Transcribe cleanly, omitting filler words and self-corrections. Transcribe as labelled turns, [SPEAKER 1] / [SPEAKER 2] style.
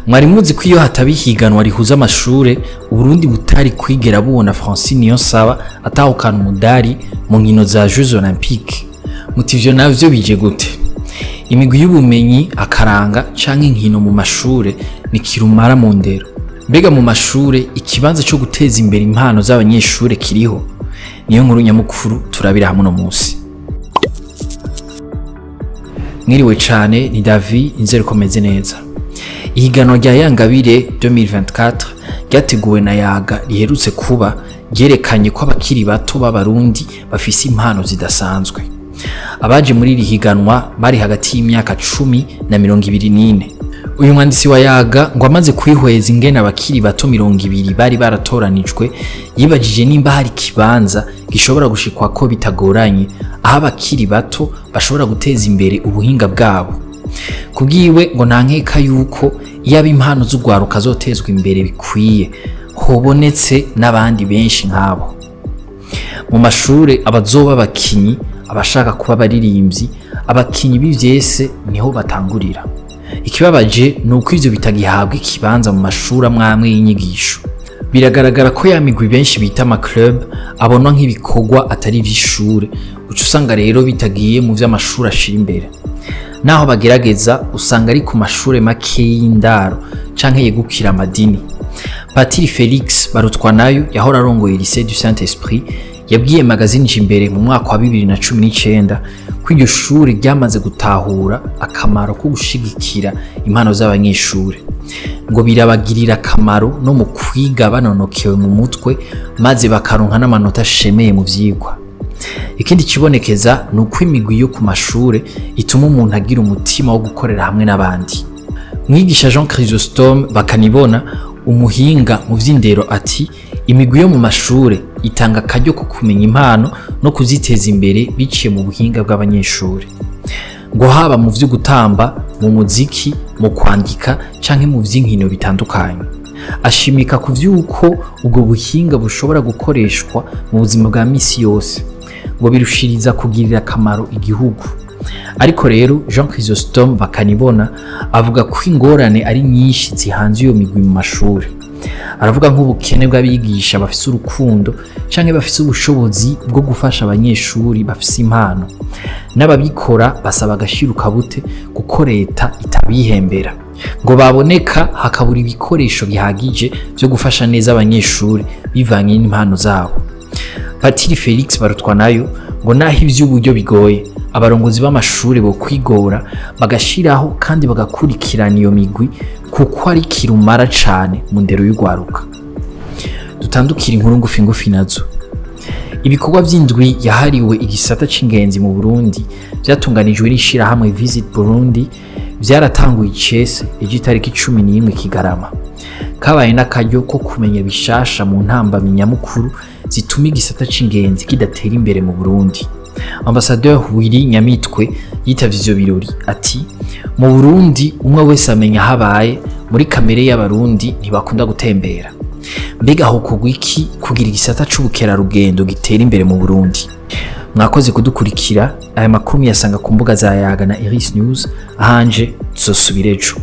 [SPEAKER 1] Mwari muzi ko iyo hataba ihiganwa rihuza amashure, Uburundi butari kwigera bubona Francine Niyonsaba atahukana umudari mu nkino za Jeux Olympiques? Muti ivyo navyo bije gute? Imigwi y'ubumenyi, akaranga canke inkino mu mashure ni kirumara mu ndero. Mbega mu mashure ikibanza co guteza imbere impano z'abanyeshure kiriho? Niyo nkuru nyamukuru turabira hamwe uno munsi. Mwiriwe cane, ni Davi, inzego komeze neza. Ihiganwa rya Yangabire 2024 ryateguwe na Yaga riherutse kuba ryerekanye ko abakiri bato b'Abarundi bafise impano zidasanzwe. Abaje muri iri higanwa bari hagati y'imyaka 10 na 24. Uyu mwanditsi wa Yaga ngo amaze kwihweza ingene abakiri bato 20 bari baratoranijwe, yibajije nimba hari ikibanza gishobora gushikwako bitagoranye, aho abakiri bato bashobora guteza imbere ubuhinga bwabo. Kubwiwe ngo nta nkeka yuko iyo impano z'urwaruka zotezwa imbere bikwiye, hobonetse n'abandi benshi nk'abo. Mu mashure abazoba abakinyi, abashaka kuba abaririmbyi, abakinyi b'ivyese niho batangurira. Ikibabaje ni uko ivyo bitagihabwa ikibanza mu mashuri amwe amwe y'inyigisho. Biragaragara ko ya migwi benshi bita ama club abonwa nk'ibikorwa atari ivy'ishure, uca usanga rero bitagiye mu vy'amashuri ashira imbere. Naho bagerageza usanga ari ku mashure make y'indaro canke yegukira amadini. Patiri Felix Barutwanayo yahora arongoye Lycée du Saint-Esprit yabwiye magazine Jimbere mu mwaka wa 2019 ko iryo shure ryamaze gutahura akamaro ko gushigikira impano z'abanyeshure. Ngo birabagirira akamaro no mu kwiga banonokewe mu mutwe, maze bakaronka n'amanota ashemeye mu vyigwa. Ikindi kibonekeza ni uko imigwi yo ku mashure ituma umuntu agira umutima wo gukorera hamwe n'abandi. Mwigisha Jean Chrysostome Bakanibona, umuhinga mu vy'indero, ati imigwi yo mu mashure itanga akaryo ko kumenya impano no kuziteza imbere biciye mu buhinga bw'abanyeshure. Ngo haba mu vyo gutamba, mu muziki, mu kwandika canke mu vy'inkino bitandukanye. Ashimika ku vy'uko ubwo buhinga bushobora gukoreshwa mu buzima bwa misi yose, ngo birushiriza kugirira akamaro igihugu. Ariko rero Jean Chrysostome Bakanibona avuga ko ingorane ari nyinshi zihanze iyo migwi mu mashure. Aravuga nk'ubukene bw'abigisha bafise urukundo canke bafise ubushobozi bwo gufasha abanyeshuri bafise impano. N'ababikora basaba agashirukabute kuko leta itabihembera. Ngo baboneka hakabura ibikoresho bihagije vyo gufasha neza abanyeshuri bivanye n'impano zabo. Patiri Felix Barutwanayo ngo naho ivy'uburyo bigoye, abarongozi b'amashure bo kwigora bagashiraho kandi bagakurikirana iyo migwi kuko ari kirumara cane mu ndero y'urwaruka. Dutandukira inkuru ngufi ngufi nazo. Ibikorwa vy'indwi yahariwe igisata c'ingenzi mu Burundi vyatunganijwe n'ishirahamwe Visit Burundi vyaratanguye icese ejo itariki 11 Kigarama. Kabaye n'akaryo ko kumenya bishasha mu ntambamyi nyamukuru zituma igisata c'ingenzi kidatera imbere mu Burundi. Ambassadeur Willy Nyamitwe yitavye ivyo birori ati mu Burundi umwe wese amenya habaye, muri kamere y'Abarundi ntibakunda gutembera. Mbega hokorwa iki kugira igisata c'ubukerarugendo gitera imbere mu Burundi? Mwakoze kudukurikira. Aya makuru muyasanga ku mbuga za Yaga na Iris News. Ahanje tuzosubira ejo.